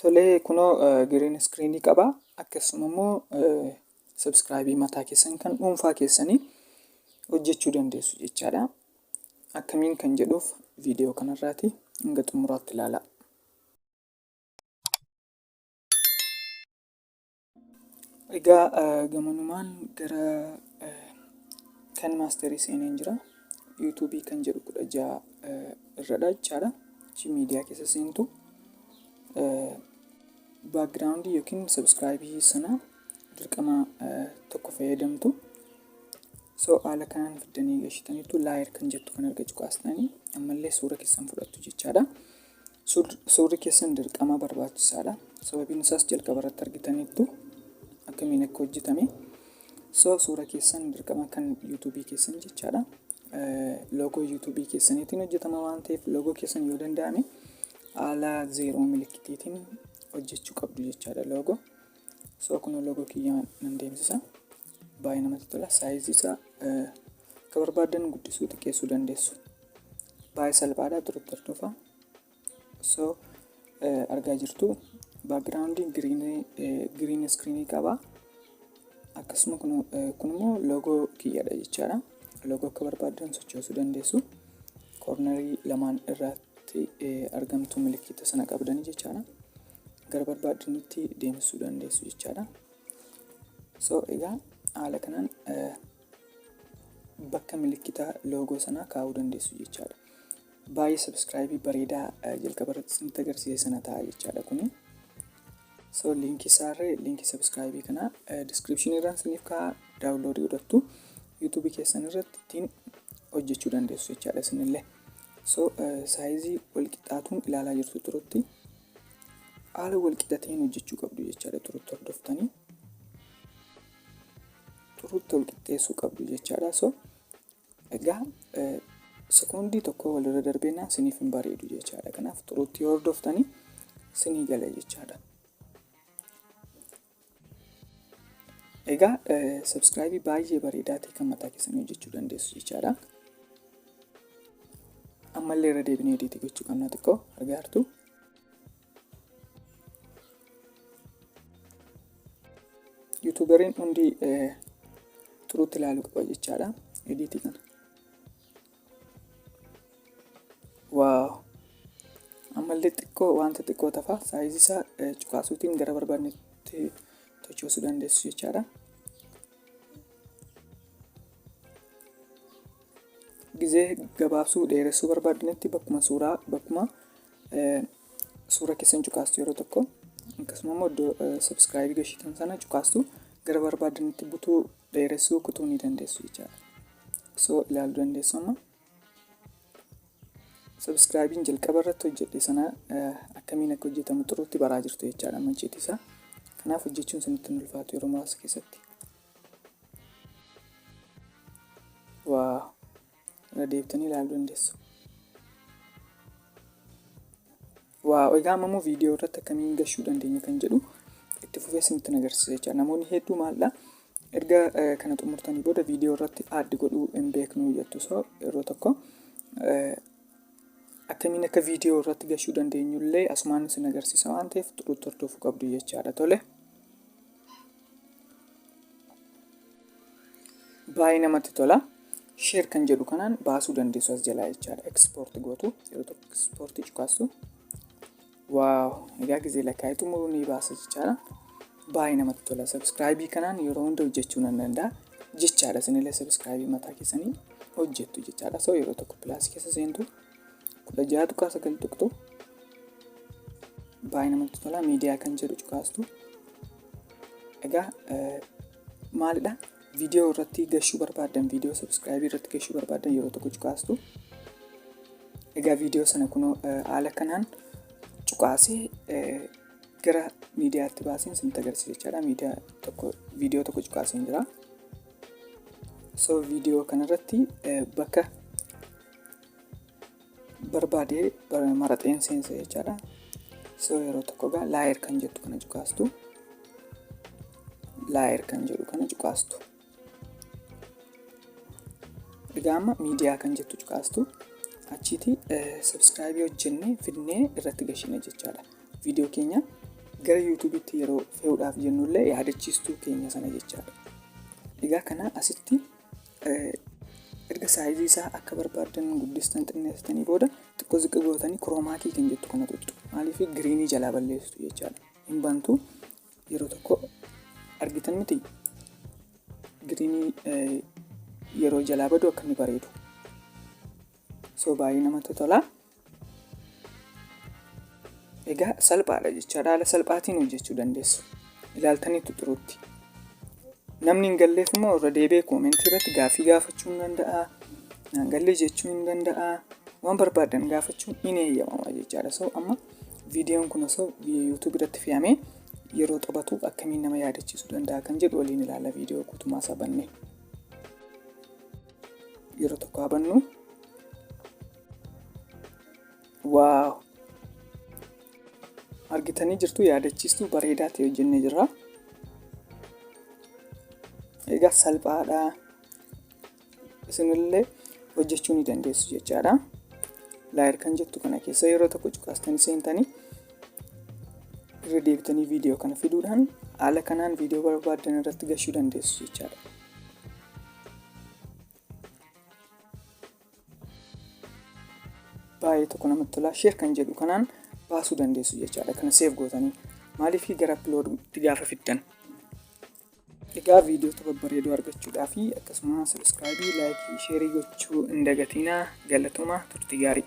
Tolee, kunoo green screen qaba. Akkasuma immoo subscribe mataa keessan kan dhuunfaa keessanii hojjechuu dandeessu jechaadha. Akkamiin kan jedhuuf viidiyoo kanarraati hanga xumuraatti ilaalaa. Egaa gamanumaan gara kan maasterii seeneen jira. Yuutuubii kan jedhu 16 irradha jechaadha. Achi miidiyaa keessa seentu. Baakgiraawundii yookiin sabskraayibii sana dirqama tokko fayyadamtu. So haala kanaan fiddanii gashitaniitu laayer kan jettu kan erga cuqaastanii ammallee suura keessan fudhattu jechaadha. Suurri keessan dirqama barbaachisaadha. Sababiin isaas jalqaba irratti argitaniittu akkamiin akka hojjetame. So suura keessan dirqama kan yuutuubii keessan jechaadha. Loogoo yuutuubii keessaniitiin hojjetama waan ta'eef loogoo keessan yoo danda'ame haala zeeroo milikkitiitiin hojjechuu qabdu jechaadha loogoo. So kun loogoo kiyya nan deemsisa. Baay'ee namatti tola. Saayizii isaa akka barbaaddan guddisuu xiqqeessuu dandeessu. Baay'ee salphaadha turutti hordofa. So argaa jirtu background green screen qaba. Akkasuma kun immoo loogoo kiyyadha jechaadha. Loogoo akka barbaaddan sochoosuu dandeessu. Koornarii lamaan irratti argamtu milikkita sana qabdanii jechaadha. Gara barbaaddanitti deemsisuu dandeessu jechaadha. So egaa haala kanaan bakka milikkita loogoo sanaa kaa'uu dandeessu jechaadha. Baay'ee sabskraayibii bareedaa jalqaba irratti isinitti agarsiise sana ta'a jechaadha kuni. So liinkii isaarree liinkii sabskraayibii kanaa diskiripshinii irraan isiniif kaa'a daawunloodii godhattu yuutuubii keessan irratti ittiin hojjechuu dandeessu jechaadha isinillee. So saayizii wal qixxaatuun ilaalaa jirtu turutti haala wal qixa ta'een hojjechuu qabdu jechaadha turutti hordoftanii. Turutti wal qixxeessuu qabdu jechaadha. So egaa sekoondii tokko walirra darbeenaan siniif hin bareedu jechaadha. Kanaaf xuruutti yoo hordoftanii sinii gala jechaadha. Egaa sabskraayibii baay'ee bareedaa ta'e kan mataa keessanii hojjechuu dandeessu jechaadha. Ammallee irra deebinee ediitii gochuu qabna xiqqoo argaa jirtu. Yuutuuberiin hundi xuruutti ilaaluu qaba jechaadha. Ediitii kana. Waaw! Ammallee xiqqoo wanta xiqqoo tafa saayizii isaa cuqaasuutiin gara barbaadnetti tochoosuu dandeessu jechaadha. Gizee gabaabsuu dheeressuu barbaadnetti bakkuma suuraa bakkuma suura keessan cuqaastu yeroo tokko akkasuma immoo iddoo subscribe gashitan sana cuqaastu gara barbaadanitti butuu dheeressuu kutuu ni dandeessu jechaadha. So ilaaluu dandeessu amma. Subscribe'n jalqaba irratti hojjedhe sana akkamiin akka hojjetamu xuruutti baraa jirtu jechaadha manciiti isaa. Kanaaf hojjechuun isinitti hin ulfaatu yeroo muraasa keessatti. Waa irra deebitanii ilaaluu dandeessu. Waaw egaa amma immoo viidiyoo irratti akkamiin gashuu dandeenya kan jedhu itti fufee isinitti agarsiisa jechuudha. Namoonni hedduu maaldha erga kana xumurtanii booda viidiyoo irratti add godhuu hin beeknu jettu so yeroo tokko akkamiin akka viidiyoo irratti gashuu dandeenyu illee asumaan isin agarsiisa waan ta'eef xuruutti hordofuu qabdu jechaadha tole. Baay'ee namatti tola. Share kan jedhu kanaan baasuu dandeessu as jalaa jechaadha. Export gootu yeroo tokko export cuqaastu. Waaw egaa gizee lakkaa'ee xumuruu ni baasa jechaadha. Baay'ee namatti tola. Subscribe kanaan yeroo hunda hojjechuu nan danda'a jechaadha. Isinillee subscribe mataa keessanii hojjettu jechaadha. So yeroo tokko pilaasii keessa seentu 16.9 tuqxu. Baay'ee namatti tola. Miidiyaa kan jedhu cuqaastu. Egaa maalidha? Viidiyoo irratti gashuu barbaaddan, viidiyoo subscribe irratti gashuu barbaaddan yeroo tokko cuqaastu. Egaa viidiyoo sana kunoo haala kanaan cuqaasee gara miidiyaatti baaseen isinitti agarsiisa jechaadha. Miidiyaa tokko viidiyoo tokko cuqaaseen jira. So viidiyoo kanarratti bakka barbaade maraxeen seensa jechaadha. So yeroo tokko egaa layer kan jettu kana cuqaastu. Layer kan jedhu kana cuqaastu. Egaa amma miidiyaa kan jettu cuqaastu. Achiiti subscribe hojjennee fidnee irratti gashina jechaadha. Viidiyoo keenya Gara YouTubeitti yeroo fe'uudhaaf jennullee yaadachiistuu keenya sana jechaadha. Egaa kana asitti erga sizeii isaa akka barbaaddan guddistan xinneessitanii booda xiqqoo ziqi gootanii chroma key kan jettu kana tuqxu. Maaliif? Greenii jalaa balleessitu jechaadha. Hin bantu. Yeroo tokko argitan miti, greenii yeroo jalaa badu akka inni bareedu. So baay'ee namatti tola. Egaa salphaadha jechaadha. Haala salphaatiin hojjechuu dandeessu. Ilaaltaniitu xuruutti. Namni hin galleef immoo irra deebi'ee commentii irratti gaaffii gaafachuu hin danda'a. Naan galle jechuu hin danda'a. Waan barbaadan gaafachuun in eeyyamama jechaadha. So amma viidiyoon kun osoo YouTube irratti fe'amee yeroo taphatu akkamiin nama yaadachiisuu danda'a kan jedhu waliin ilaala, viidiyoo guutummaa isaa banne. Yeroo tokko haa bannu. Wow! Argitanii jirtu, yaadachiistuu bareedaa ta'e hojjennee jirra. Egaa salphaadha. Isinillee hojjechuu ni dandeessu jechaadha. Layer kan jettu kana keessa yeroo tokko cuqaastanii seentanii irra deebitanii viidiyoo kana fiduudhaan haala kanaan viidiyoo barbaaddan irratti gashuu dandeessu jechaadha. Baay'ee tokko namatti tola. Share kan jedhu kanaan baasuu dandeessu jechaadha. Kana save gootanii maaliif gara uploaditti gaafa fiddan. Egaa viidiyoota babbareedoo argachuudhaa fi akkasuma subscribeii, likeii, shareii gochuu hin dagatinaa. Galatooma, turtii gaarii.